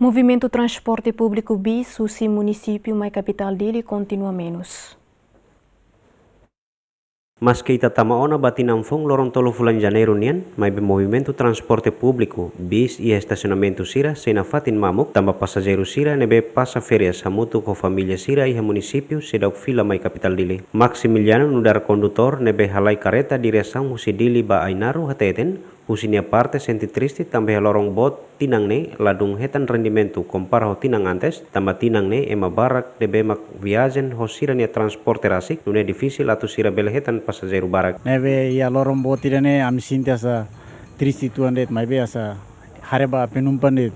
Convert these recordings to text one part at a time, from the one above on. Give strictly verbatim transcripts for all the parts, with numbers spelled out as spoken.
Movimentu transporte públiku bis husi munisípiu mai kapitál Dili kontinua menus. Maske ita tama ona ba tinan foun loron tolu fulan Janeiru nian, maibé movimentu transporte públiku, bis iha estasionamentu sira sei nafatin mamuk, tanba pasajeiru sira ne'ebé pasa férias hamutuk ho família sira iha munisípiu seidauk fila mai kapitál Dili. Maximiliano nu'udar kondutór ne'ebé halai karreta diresaun husi Dili ba Ainaro hateten, husi nia parte sente triste tanba iha loron boot tinan ne'e ladún hetan rendimentu kompara ho tinan antes, tanba tinan ne'e ema barak ne'ebé mak viajen ho sira-nia transporte rasik, nune'e difisil atu sira bele hetan pasajeiru barak. Ne'ebé iha loron boot ida-ne'e ami sente hanesan triste uitoan de'it, maibé hanesan haree ba penumpang de'it.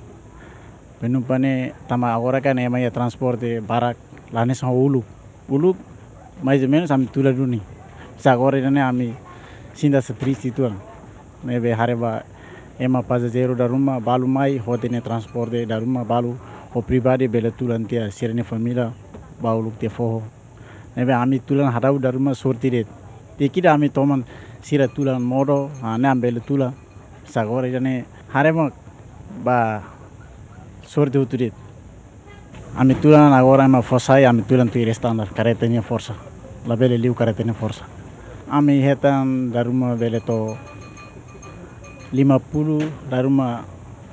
Penumpang ne'e tanba agora kan ema iha transporte barak, la hanesan uluk. Uluk, mais ou menus ami tula duni. Sá agora ida-ne'e ami sente hanesan triste uitoan. Ne'ebé haree ba ema pasajeiru dala ruma balu mai, hodi nia transporte dala ruma balu, ho pribadi bele tulan tiha sira-nia família ba uluk tiha foho. Ne'ebé ami tulan hadau dala ruma sorte de'it. Tiha ida ami toman sira tulan modo, ah, ne'e ami bele tulan. Sá agora ida-ne'e haree mak ba sorte hotu de'it. Ami tulan agora ema fó sai, ami tulan tuir standar, karreta nia forsa. Labele liu karreta nia forsa. Ami hetan dala ruma bele to'o lima puluh, dala ruma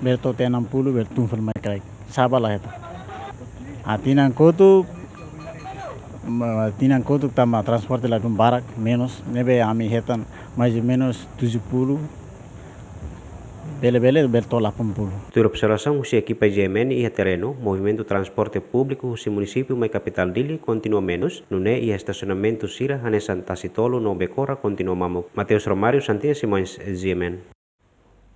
bele to'o enam puluh, bele tun fali mai kraik. Sá ba la hetan. Ah, tinan kotuk, ma-, tinan kotuk tanba transporte ladún barak, menus, ne'ebé ami hetan mais ou menus tujuh puluh, bele-bele, bele to'o delapan puluh. Tuir observasaun husi ekipa G M N iha terrenu, movimentu transporte públiku husi munisípiu mai kapitál Dili kontinua menus, nune'e iha estasionamentu sira hanesan Tasi Tolu no Bekora kontinua mamuk. Mateus Romário, Santina Simões, G M N.